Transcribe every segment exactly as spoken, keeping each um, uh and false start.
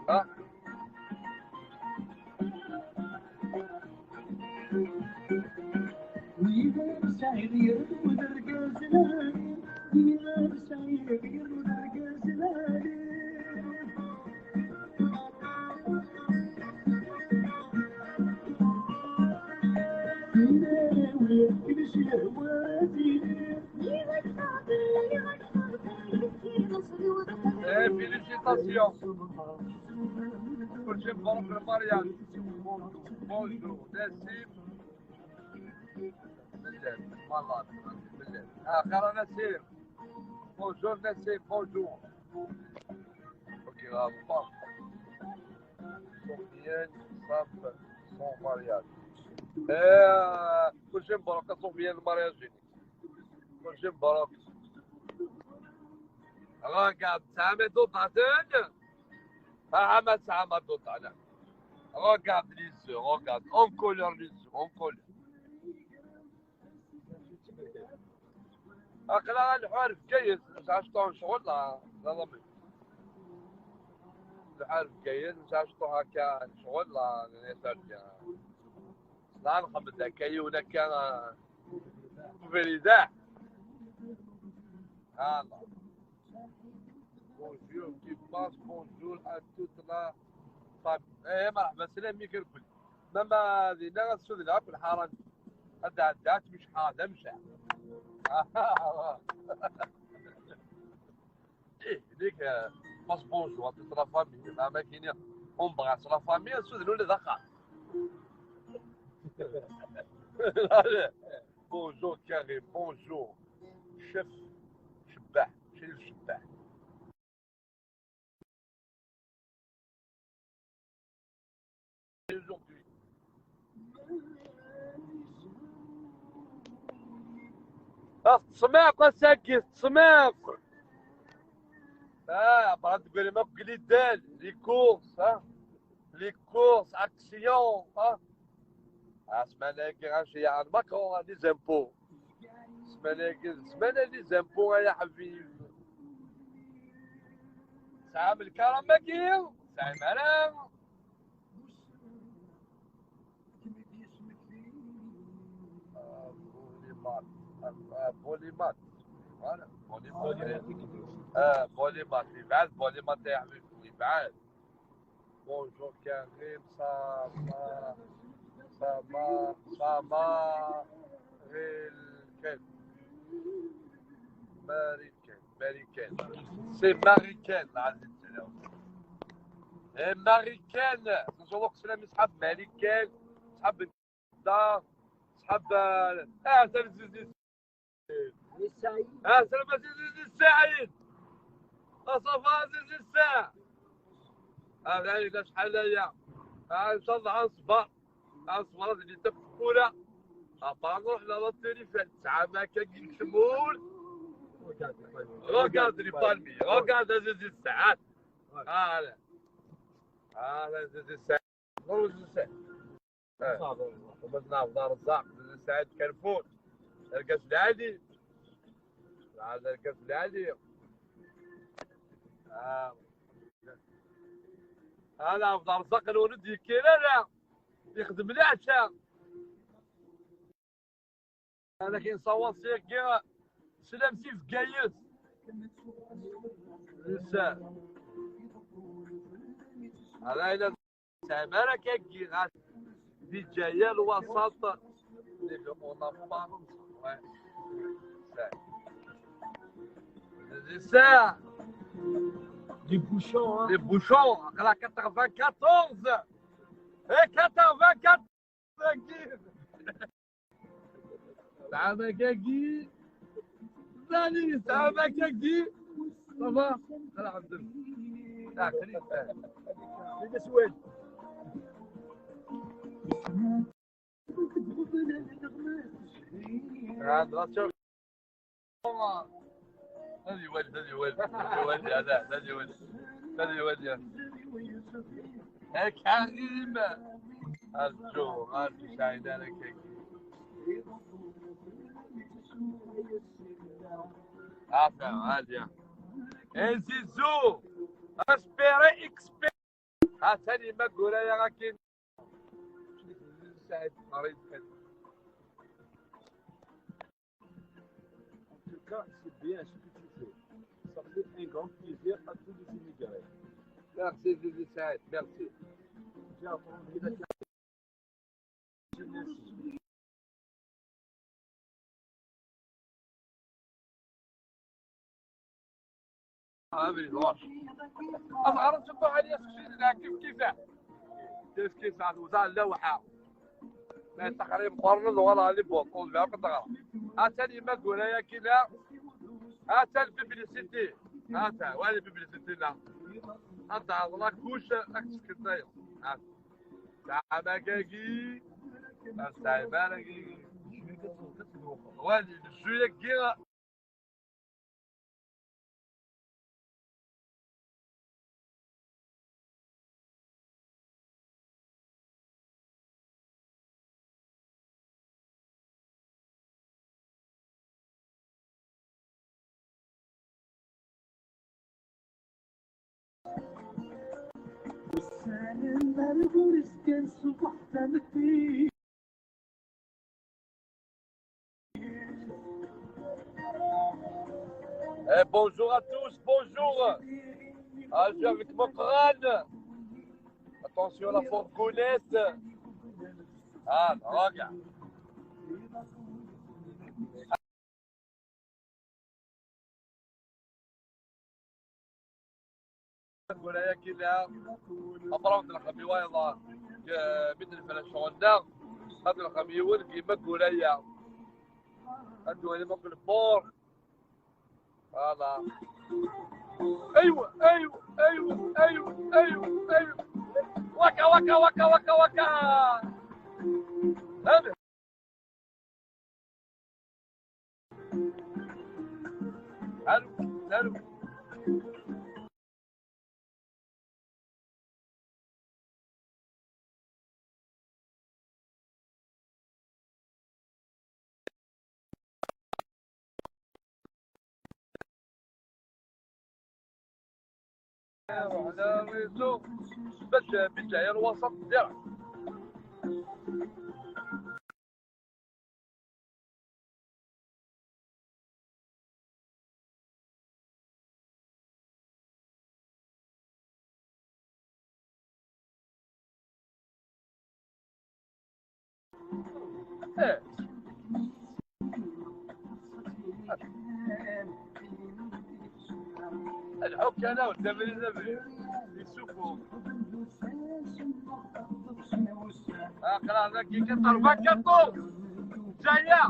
Ah. Eh, félicitations. Bonjour, bonjour, le mariage. Bonjour, bonjour, Nassim. Malade, malade. Ah, خير Nassim. Bonjour, Nassim, bonjour. Ok, là, bon. Sofiane, Sam, son mariage. Eh, كلشي مبروك، Sofiane, le mariage. كلشي مبروك. Regarde, ça met d'autres attention. Ah, ah, mais ça m'a d'autres attention. Regarde les yeux, regarde. En couleur, les yeux, en couleur. Aql-aɣ ad nḥar Bgayet, nesɛa cṭuḥ n ccɣel, la, la, la. Nḥar Bgayet, nesɛa cṭuḥ akka n ccɣel, la, la, la. La, nxeddem akka yiwen akka, ah, ubrid, ah. Ah, la. Bonjour, qui passe, bonjour à toute la famille. Eh, مرحبا، سلام يا ربي. ماما دينا غتسود العب الحارة. هذا عدات مش حاضر، مش. ايه، ديك، آه، passe bonjour à toute la famille. ما كاين، on embrasse la famille، نسود الولد اخر. Bonjour Karim, bonjour. Chef Chebbah, Chérif Chebbah. Aujourd'hui. Ah, tettsemmiḥ, ass-agi, tettsemmiḥ. Ah, bɣan tguri ma deg lidal, les courses, hein. Les courses, action, hein. Ah, ssmana-agi ɣas yeɛni Macron, ah, les impôts. Ssmana-agi, ssmana les impôts, ay aḥbib. Tesɛam lkaram-agi? Tesɛam ara? Ah, Bolimat. Ah, Bolimat. Voilà, Bolimat. Ah, Bolimat. يبعد Bolimat يا حبيبي، يبعد. Bonjour Karim, ça va, ça va, ça va. Marie-Ken, Marie-Ken. C'est Marie-Ken, العزيز. Eh, Marie-Ken. نزول اقسم بالله صحاب ماري-كان، صحاب الدار، صحاب، آه، عزيز. Ah, سلام عزيز السعيد. Ah, ça va عزيز السعيد. Ah, لا، لا، شحال هيا. Ah, إن شاء الله غنصبر. غنصبر، غادي نبدا في الكورة. أبا نروح للاتيلي فهاد الساعة ما كاين شمول. Regarde les palmiers. Regarde عزيز السعيد. Ah, لا. Ah, لا، عزيز السعيد. عزيز السعيد. آه. ومن نافذة رزاق، عزيز السعيد كرفون. الكاس العالي. هذا الكاس العالي. آه. أنا عبد الرزاق الولد يكير، لا. يخدم العشاء. أنا كاين صوص ياك سلام سي في كايس. لسان. على إلى سامارة كاكي غاس. دي جاية الوسط. دي في أونافا. Ouais. Ça. C'est ça. Les bouchons, hein. Les bouchons. À la quatre-vingt-quatorze. Eh, quatre-vingt-quatorze. تعال كاكي. ثاني، تعال كاكي. Ça va؟ الحمد لله. لا، خليك. خليك سويد. عاد راسك. هذه ولد، هذه ولد، هذه ولد، هذا، هذه ولد. هذه ولد. هاك حريم. هاك جو، هاك شاهد على كيك. هاك، هاك يا. إيه زيزو. اسبيري اكسبيري. Salut, ma Goraya, Rakin. Salut, Farid. En tout cas, c'est bien ce que tu fais. Ça fait un grand plaisir à tous les immigrés. Merci, Zizi Saïd, merci. J'ai entendu la Ah, mais non. Azɣar n tebbuɣ ali asefsi-nni kif kif. Kif kif, ɣer uẓar lawḥa. Ma yettaxer imeqqranen wala li boṭ, ur bɛa qeḍra. Atan yemma Guraya kina. Atan publicité. Atan, wali publicité la. Ad tɛeḍla kuc, ad tsekkeḍ tayeḍ. Atan. Tesɛam agagi. Ur tesɛim ara agagi. Wali, jeu-agi. Eh, bonjour à tous, bonjour. Ah, je suis avec Mokran. Attention à la fourgonnette. Ah, regarde. Guraya kina. Abra n lxami wa yella. Bit n fala ccɣel-nneɣ. Ad nlxem yiwen deg yima Guraya. Ad d-walim akk lbur. Voilà. Aywa, aywa, aywa, aywa, aywa, aywa. Waka, waka, waka, waka, waka. Hadi. Alo, alo. على الريزو. بد-، بداية الوسط ديالك. ايه. الحوك انا والدبري دبري. يسوفو. اقرا ذاك يكثر ما كثر. جايه.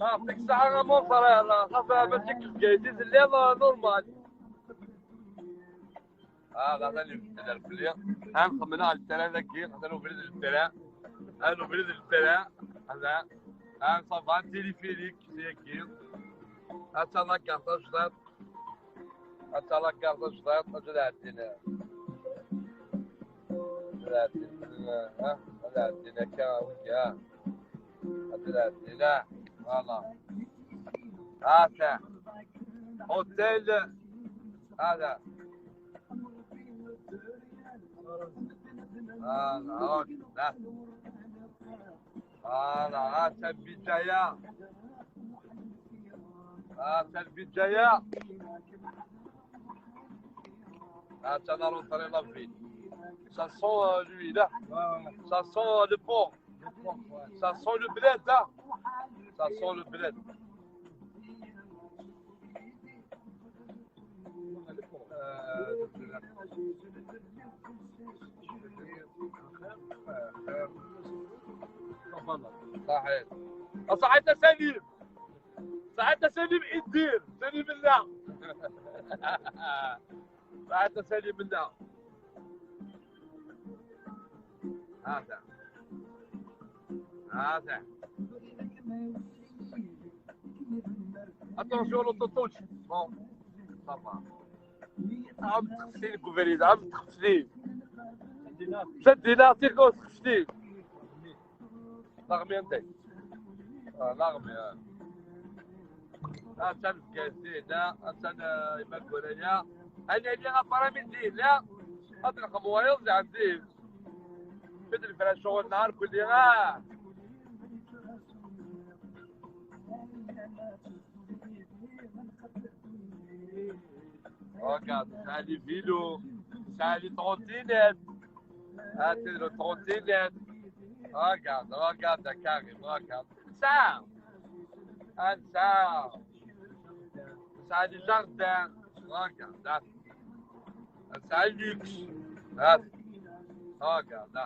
اعطيك الصحة غا مونطر، يلا صافي، باش ديك الكايزي تلي نورمال. اه، لا، لا، اللي بدل الكلية. ها نخمنا على التران داكي، هذا هو بريد التران. هذا هو بريد التران. هذا. ها صافا، تيليفيريك، سي كي. ها تا لا كارطة جداد. حتى لا كارطة جداد، حتى لا عندنا. حتى لا عندنا، ها؟ حتى لا عندنا كا، ويا. حتى لا عندنا، فوالا. هاتا. اوتيل. هذا. هذا، هاتا. Voilà, ah, c'est le Bijaya. Ah, c'est le Bijaya. Ah, ça va rentrer la ville. Ça sent, euh, lui, là. Ça sent, euh, le port. Ça sent le bled, là. Ça sent le bled. صحيح. صحيت سليم. صحيت سليم إدير. سليم الله. صحيت سليم الله. هذا. هذا. Attention, l'autotouch. Bon, ça va. عم تغسلين كوفريز، عم تغسلين. Sendina, tirga ur txectim. Laɣmi anda? Ah, laɣmi, ah. Atan Bgazzi hna, atan, ah, Imaguraya. Anani ɣef ara mi d-yella, ad nxem wayeḍ zeɛma din. Fi d lefra ccɣel nehar kulli, ah. Regarde, ça les vélos, ça les trottinettes. Ah, c'est le trottinette. Regarde, regarde, Karim, regarde. Ça, ah, ça, ça les jardins. Regarde, là. Ah, ça luxe. Ah, regarde, là.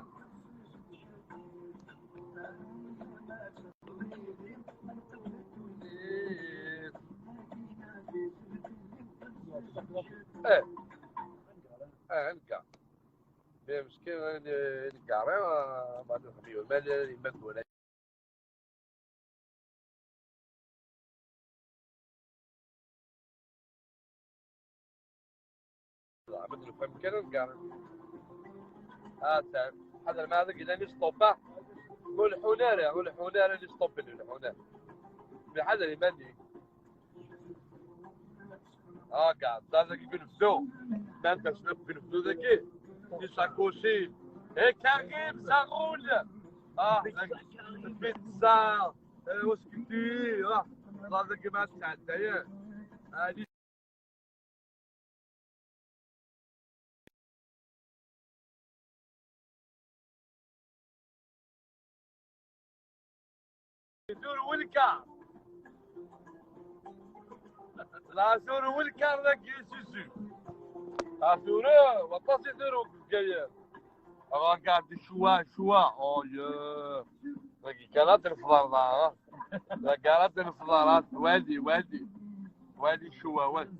Eh, eh, nqa. Mais مسكين, eh, nqa, eh, ma nexmi, ma la, ma nqula. Zeɛma nefhem kan, nqa. Ah, ta-, ḥader ma هذاك إلا نستوبا. Ur leḥḥun ara, ur leḥḥun ara نستوبا, ur leḥḥun ara. Mais ḥader iman-ik. Ah, قاعد. هذاك يقول فدو. ما انت شنو يقول فدو ذاك؟ يساكوشي. ايه كريم ساغول. اه، البيتزا. ايه، واش كنتي؟ اه، هذاك ما تعدى. هذه يدور والكار. لا، زور والكار ذاك يسوسو. لا، زور، وطاسي زور وكاين. Regarde شوا، شوا. Oh, yeah. ذاك كانت الفضار ذا، ها. ذاك كانت الفضار، ها. وادي، وادي. وادي شوا، وادي.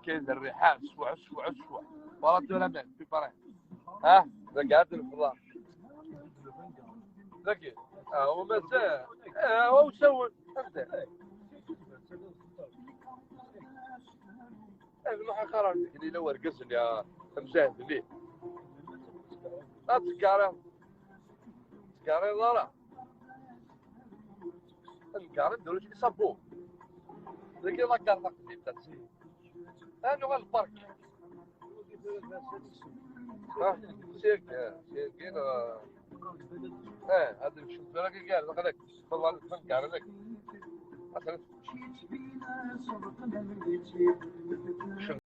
كاين الريحة، شوا، شوا، شوا. براتو لا مان، في برا. ها؟ ذاك كانت الفضار. ذاك. اه، هو مازال. اه، هو مسوي. فهمت؟ ايه، ما حقرا. قال لي: "لا، ورقز لي، آه، مزاهد لي." لا تسكاري. تسكاري ضرا. نقارن دول شي صابو. لكن لا كارطة قديمة. ها نوع البارك. ها، سيرك، آه، سيركين، آه. اه، هذا نشوف لك كاع، لك، والله نقارن لك. أصلاً.